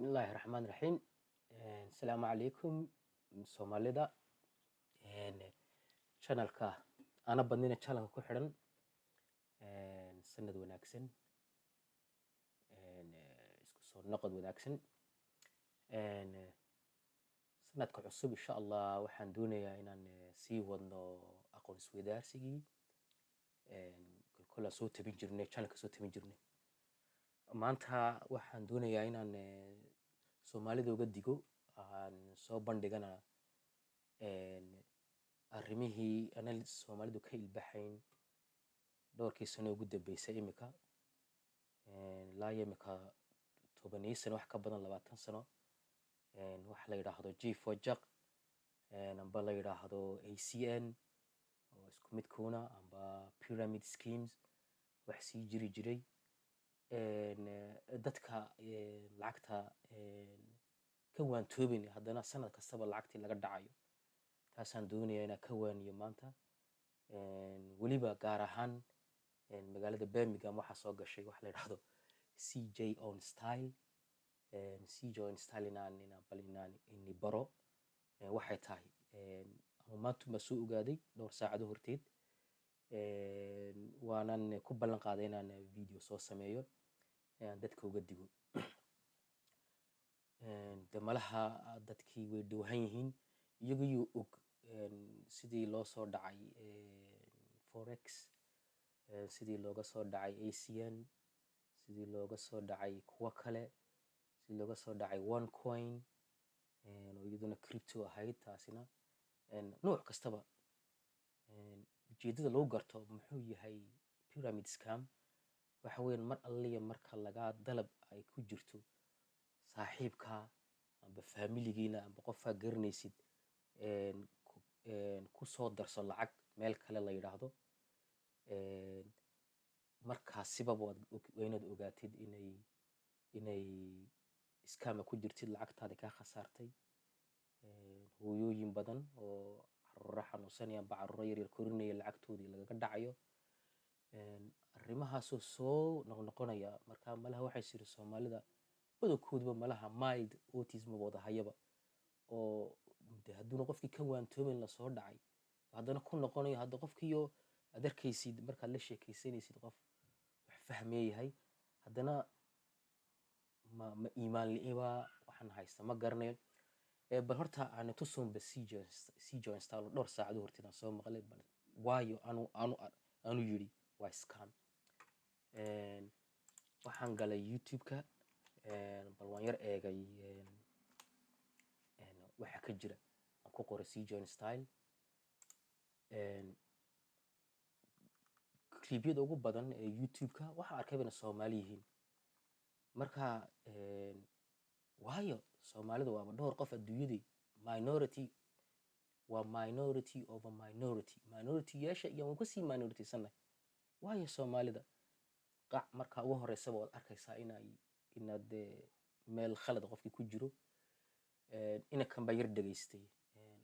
Bismillaahi Raxmaani Raxiim. Asalaamu calaykum Soomaalida channelka ana badnina, channelka ku xidhan. Sanad wanaagsan, isku soo noqod wanaagsan. Sanadka cusub, insha Allah, waxaan doonayaa inaan sii wadno aqoon isweydaarsigii kolkolaan soo tabin jirnay, channelka soo tabin jirnay. Maanta waxaan doonayaa inaan Soomaalida uga digo, aan soo bandhigana arrimihii ana Soomaalidu ka ilbaxayn dhowrkii sano ugu dambeysay. Imika ilaa iyo imika 10 sano, wax ka badan 20 sano, waxa la yidhaahdo G4 Jaq amba la yidhaahdo ACN oo isku midkuuna amba pyramid schemes, wax sii jiri jiray, dadka lacagta ka waantoobin, haddana sanad kastaba lacagtii laga dhacayo. Taasaan doonaya inaan ka waaniyo maanta. Weliba gaar ahaan magaalada Birmingham waxaa soo gashay waxa la yidhaahdo CJ on style. CJ on style inaan bal inaan ini baro waxay tahay. Ama maanta baan soo ogaaday dhowr saacado horteed, waanan ku ballan qaaday inaan video soo sameeyo aan dadka uga digo. De malaha dadkii way dhowhan yihiin, iyagayuu og sidii loo soo dhacay forex, sidii looga soo dhacay ACN, sidii looga soo dhacay kuwo kale, sidii looga soo dhacay One Coin oo iyaduna crypto ahayd. Taasina nooc kastaba ujeedada lagu garto muxuu yahay pyramid scam waxa weeyaan mar alliya marka lagaa dalab ay ku jirto saaxiibka amba faamiligiina amba qofaa garanaysid ku soo darso lacag meel kale la yidhaahdo, markaasibaba waa inaad ogaatid inay scam ku jirtid, lacagtaadi kaa khasaartay. Hooyooyin badan oo caruuro xanuunsanaya amba caruuro yaryar korinaya lacagtoodii lagaga dhacayo, arrimahaasoo soo noqnoqonaya. Marka malaha waxay siri Soomaalida badankooduba malaha mild autism wada hayaba, oo de hadduuna qofkii ka waantoomin lasoo dhacay, haddana ku noqonayo. Hadda qofkiiyo aad arkaysid markaad la sheekaysanaysid qof wax fahmaya yahay, haddana ma iimaan li'iba waxaan haysta ma garanayo. Bal horta aan tusunba CJ style dhowr saacado horteed aan soo maqlay. Bal waayo anu yidhi waa scam. Waxaan galay YouTube-ka, bal waan yar eegay waxa ka jira. Aan ku qoray CJ style. Clipyada ugu badan ee YouTube-ka waxaan arkay bayna Soomaali yihiin. Marka waayo Soomaalida waaba dhowr qof adduunyadii, minority waa minority of a minority, minority yeesha iyo waan kasii minority sannahay. Waayo Soomaalida qac marka ugu horeysaba waad arkaysaa inaad dee meel khalad qofkii ku jiro. Inankan baa yar dhegaystay,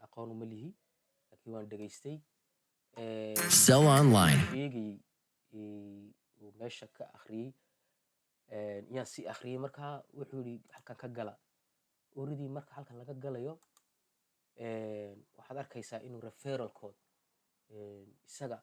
aqoon uma lihi, laakiin waan dhegaystay. Sell online. Sheegayay uu meesha ka akhriyey yaan sii akhriyey. Marka wuxuu yidhi halkan ka gala oridii. Marka halkan laga galayo, waxaad arkaysaa inuu referral code isaga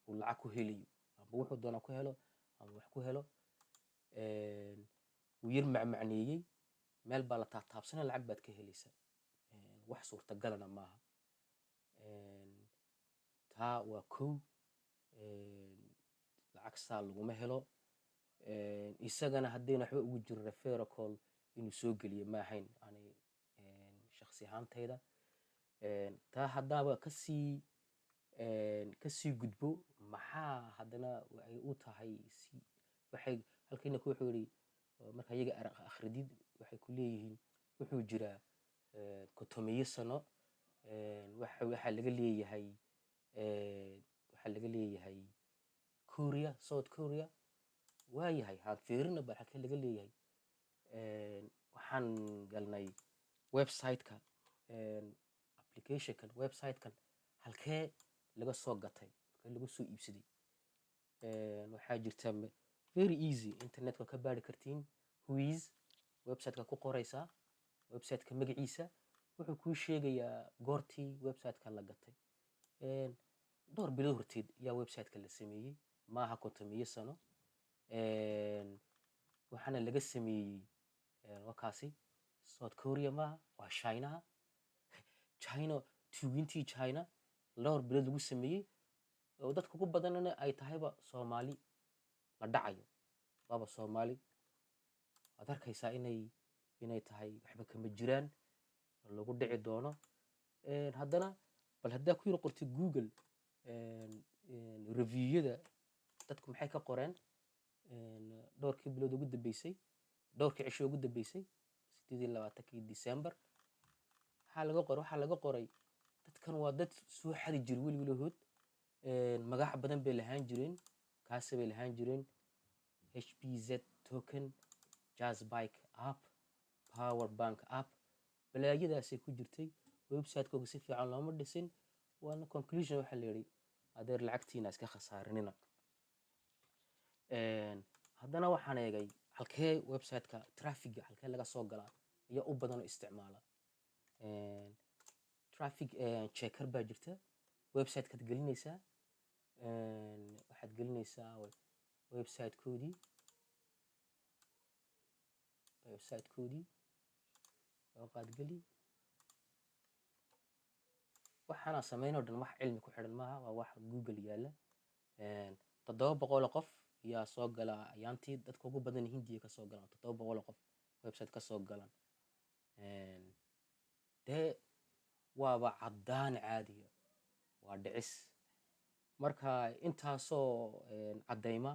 uu lacag ku helayo amba wuxuu doonaa ku helo ama wax ku helo. Wuu yar macmacneeyey, meel baa la taabtaabsanaya, lacag baad ka helaysaa. Wax suurtagalana maaha. Taa waa kow, lacag saa laguma helo. Isagana haddayna waxba ugu jiro referral code inuu soo geliyo ma ahayn, ani shakhsi ahaantayda. Taa haddaaba kasii gudbo, maxaa haddana ay u tahay si waxay halkiina ku wuxuu yidhi marka iyaga akhridid, waxay ku leeyihiin wuxuu jiraa 50 sano. Waxaa laga leeyahay Korea, South Korea. Waayahay, haan fiirina bal halkee laga leeyahay. Waxaan galnay website-ka application-kan, website-kan halkee laga soo gatay, halkee laga soo iibsaday. Waxaa jirta very easy, internet waa ka baari kartiin whois. Websiteka ku qoraysaa websiteka magaciisa, wuxuu kuu sheegayaa goortii websiteka la gatay. Dhowr bilood horteed ayaa websiteka la sameeyey, maaha 50 sano. Waxaana laga sameeyey wakaasi South Korea maaha, waa Chinaha, China, tuugintii China dhowr bilood lagu sameeyey, oo dadka ugu badanana ay tahayba Soomaali la dhacayo, waaba Soomaali. Waad arkaysaa inay tahay waxba kama jiraan oo lagu dhici doono. Haddana bal haddaa ku yar qortay Google reviewada dadku maxay ka qoreen dhowrkii bilood ugu dambeysay, dhowrkii cisho ugu dambeysay, 28-kii December, waxaa laga qoray, waxaa laga qoray dadkan waa dad soo xadi jiray weligilahood. Magac badan bay lahaan jireen, kaasi bay lahaan jireen: HBZ token, jazz bike app, power bank app, balaayadaasay ku jirtay. Website-kooga si fiican looma dhisin. Waana conclusion, waxaa la yidhi, adeer, lacagtiina iska khasaarinina. Haddana waxaan eegay halkee website-ka traffic-ga, halkee laga soo galaa iyo u badan oo isticmaala. Traffic checker baa jirta. Website-kaad gelinaysaa, waxaad gelinaysaa website-koodii soo qaad, geli. Waxaana sameyn oo dhan wax cilmi ku xidhan maaha, waa wax Google yaalla. 700 oo qof yaa soo gala ayaantii. Dadka ugu badan Hindiya kasoo galaan, 700 oo qof website kasoo galaan. Dee waaba caddaan caadiya, waa dhicis. Marka intaasoo caddayma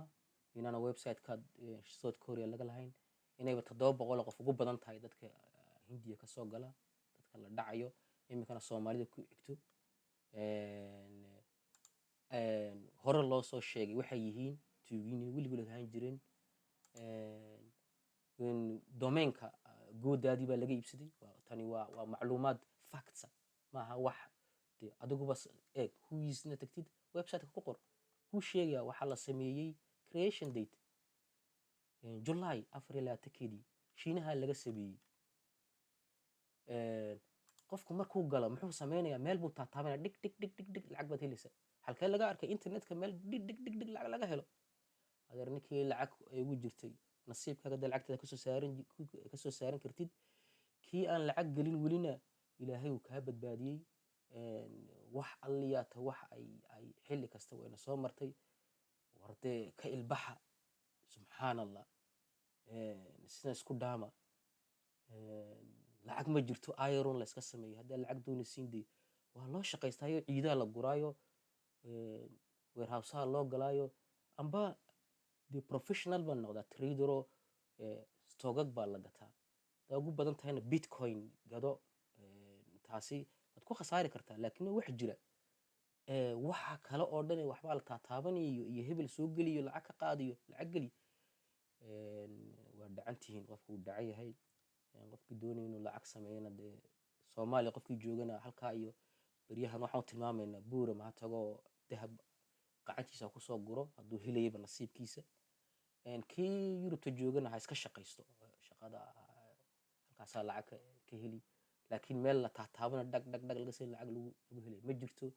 inaana website-ka South Korea laga lahayn, inayba 700 oo qof ugu badan tahay dadka Hindiya kasoo gala, dadka la dhacayo, iminkana Soomaalida ku xigto. Hore loo soo sheegay waxay yihiin tuugiin weligood ahaan jireen. Domainka GoDaddy baa laga iibsaday. Tani waa macluumaad facts maaha. Wax dee adiguba eeg, whoisna tagtid, websiteka ku qor, kuu sheegaya waxaa la sameeyey, creation date July 24-keedii, Shiinaha laga sameeyey. Qofku markuu galo muxuu sameynayaa? Meel buu taataabanaya, dhig dhig dhig dhig dhig, lacag baad helaysaa. Halkee laga arkay internetka meel dhig dhig dhig dhig lacag laga helo? Adeer, ninkii lacag ay ugu jirtay, nasiibkaaga dee lacagteeda kasoo saaran kartid. Kii aan lacag gelin welina, Ilaahay uu kaa badbaadiyey. Wax alliyaata wax ay xilli kasta wayna soo martay. War dee ka ilbaxa, subxaan Allah, sidan isku dhaama. Lacag ma jirto iron la iska sameeyo. Haddaa lacag doonaysiin, dee waa loo shaqaystaayo, ciidaha la guraayo, warehouseha loo galaayo, amba dee professional baa noqdaa, tradero stockag baa la gataa. Hadaa ugu badan tahayna Bitcoin gado. Taasi waad ku khasaari kartaa, laakiin waa wax jira. Waxa kale oo dhan waxbaa la taataabanayo iyo hebel soo geliyo, lacag ka qaadayo, lacag geli, waa dhacan tihiin. Qofku wuu dhacan yahay. Qofkii doonaya inuu lacag sameeyana, dee Soomaaliya qofkii joogana halkaa iyo beryahan waxaan u tilmaamaynaa Buuram ha tago, dahab gacantiisa ha kusoo guro hadduu helayaba nasiibkiisa. Kii Yurubta joogana ha iska shaqaysto, shaqada halkaasaa lacag ka heli. Laakiin meel la taataabana, dhag dhag dhag laga siin, lacag lagu helay ma jirto.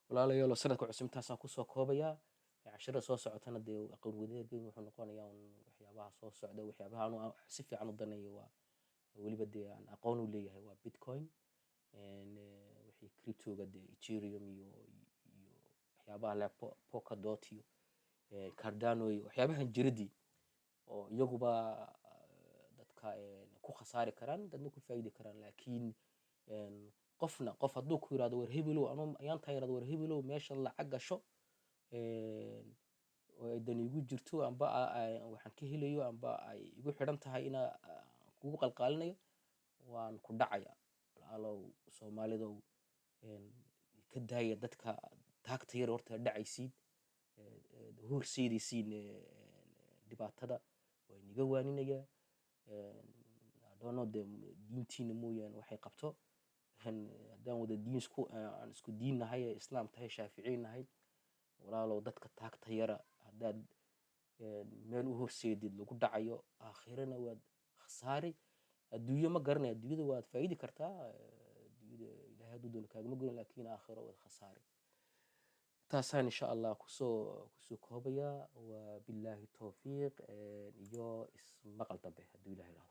Walaalayaalo, sanadka cusub intaasaan kusoo koobayaa. Cashirada soo socotana dee aqoon wadaageen wuxuu noqonayaa un waxyaabaha soo socda. Waxyaabaha anu si fiican u daneeyo waa weliba dee aan aqoon u leeyahay waa Bitcoin, wixii cryptoga dee Ethereum iyo waxyaabaha le Polkadot iyo Cardano iyo waxyaabahan jiradii oo iyaguba dadka ku khasaari karaan, dadna ku faa'idi karaan. Laakiin qofna qof hadduu ku yirahdo, "War hebelow," anu ayaantaa yirahdo, "War hebelow, meesha lacag gasho oo ay dani igu jirto, amba waxaan ka helayo, amba ay igu xidhan tahay inaa kugu qalqaalinayo, waan ku dhacaya." Walaalow, Soomaalidow, ka daaya dadka taagta yar horta dhacaysiin, horseedaysiin dhibaatada. Waa iniga waaninayaa. Adoono dee diintiina mooyaane waxay qabto, haddaan wada diin isku aan isku diin nahay ee Islaam tahay, Shaaficiin nahay, walaalow, dadka taagta yara haddaad meel u horseedid lagu dhacayo, aakhirana waad khasaaraysaa. Khasaari adduunyo ma garanay. Adduunyada waad faa'iidi kartaa, adduunyada Ilahay hadduu doono kaagama gurin, laakiin aakhiro waad khasaari. Taasaan insha Allah kusoo koobayaa. Waa billaahi towfiiq iyo ismaqal dambe hadduu Ilahay idhahdo.